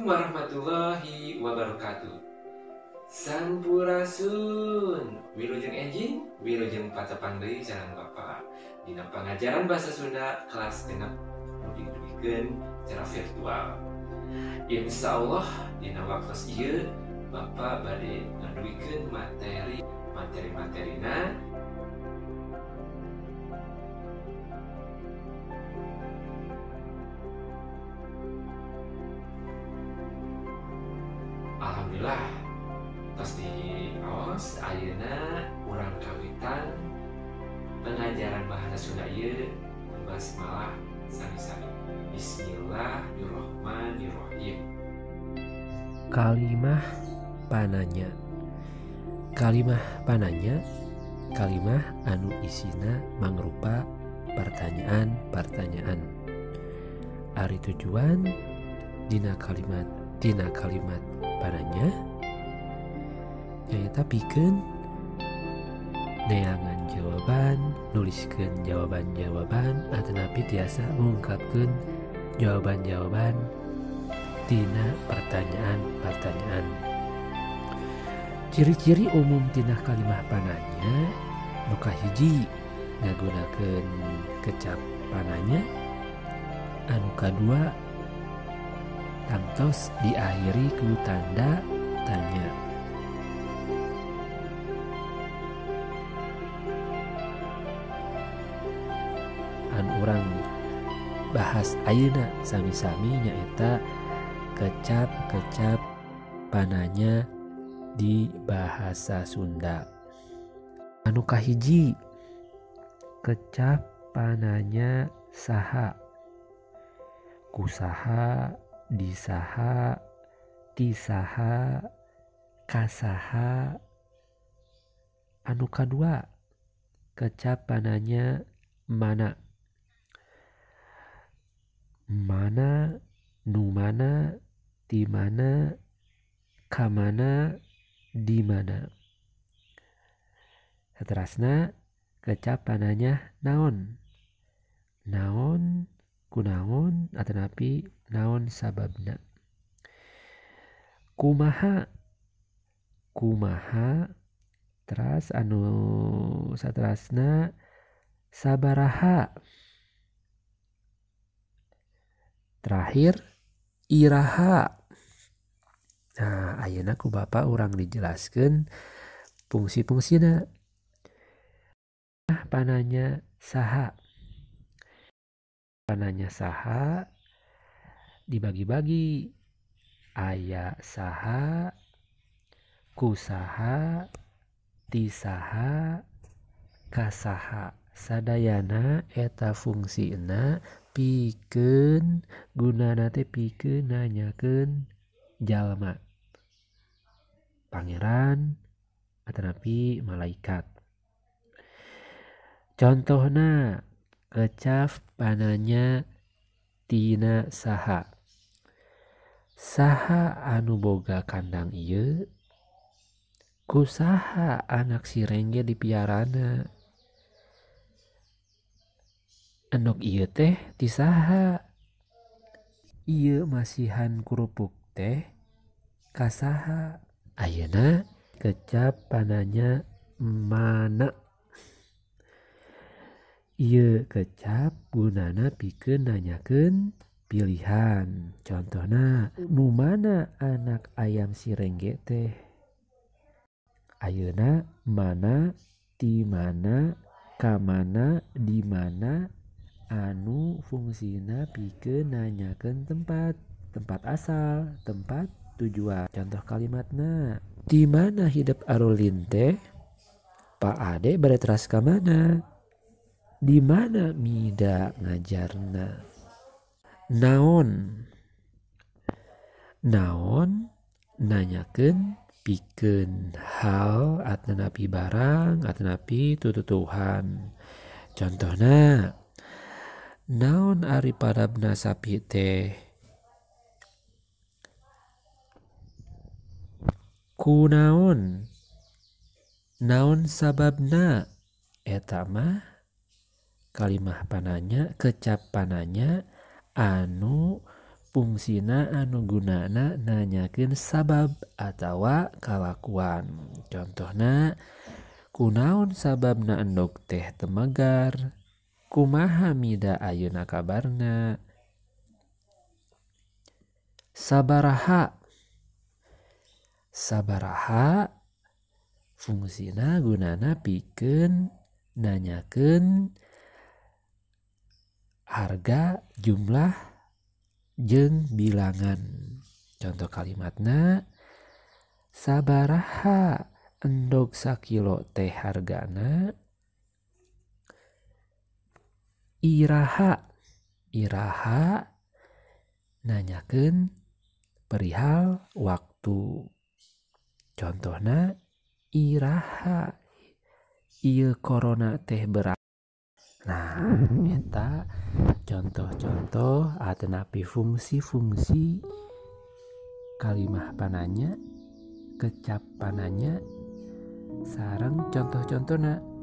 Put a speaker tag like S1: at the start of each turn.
S1: Warahmatullahi wabarakatuh. Sampurasun, wilujeng enjing, wilujeng patepang deui sareng Bapak dina pangajaran bahasa Sunda kelas 6 nu didugikeun secara virtual. Insya Allah dina waktos ieu Bapak bade ngadugikeun materi-materina Alhamdulillah tos diaos ayeuna urang kawitan pengajaran bahasa Sunda ieu basmalah sami-sami. Bismillahirrahmanirrahim.
S2: Kalimah pananya. Kalimah pananya, kalimah anu isina mangrupa pertanyaan-pertanyaan. Ari tujuan dina kalimat pananya nyaeta pikeun neangan jawaban, nuliskeun jawaban-jawaban atanapi tiasa ngungkapkeun jawaban-jawaban tina pertanyaan-pertanyaan. Ciri-ciri umum tina kalimah pananya nu kahiji ngagunakeun kecap pananya, anu kadua tangtos diakhiri ku tanda tanya. Anu urang bahas ayeuna sami-sami nyaeta kecap-kecap pananya di bahasa Sunda. Anu kahiji, kecap pananya saha, kusaha, disaha, tisaha, kasaha. Anu kadua, kecap pananya mana, mana, nu mana, di mana, kamana, di mana. Saterasna kecap pananya naon, naon, kunaon atanapi naon sababna. Kumaha, kumaha, teras anu saterasna sabaraha. Terakhir iraha. Nah, ayeuna ku Bapak urang dijelaskeun fungsi-fungsina. Pananya saha. Pananya saha dibagi-bagi. Aya saha, kusaha, tisaha, kasaha. Sadayana eta fungsina pikeun gunana teh pikeun nanyakeun jalma, pangeran atanapi malaikat. Contohna kecap pananya tina saha. Saha anu boga kandang ieu, kusaha anak si Rengge dipiarana. Endog ieu teh ti saha, ieu masihan kerupuk teh kasaha. Ayeuna kecap pananya mana. Ieu kecap gunana pikeun nanyakeun pilihan. Contohna, nu mana anak ayam si Rengge teh? Ayeuna mana, ti mana, ka mana, di mana anu fungsina pikeun nanyakeun tempat, tempat asal, tempat tujuan. Contoh kalimatna, di mana hidup Arulin teh? Pak Ade bade teras ka mana? Di mana Mida ngajarna? Naon. Naon nanyakeun pikeun hal atanapi barang atanapi tututuhan. Contohna, naon ari parabna sapi teh? Kunaon, naon sababna? Eta mah kalimah pananya, kecap pananya anu Fungsina anu gunana nanyakeun sabab atawa kalakuan. Contohna, kunaon sababna endog teh temegar? Kumaha Mida ayeuna kabarna? Sabaraha. Sabaraha fungsina gunana pikeun nanyakeun harga, jumlah, jeung bilangan. Contoh kalimatna, sabaraha endog sakilo teh hargana? Iraha. Iraha nanyakeun perihal waktu. Contohna, iraha ieu corona teh berat. Nah, eta contoh-contoh atanapi fungsi-fungsi kalimah pananya, kecap pananya, sareng contoh-contohna.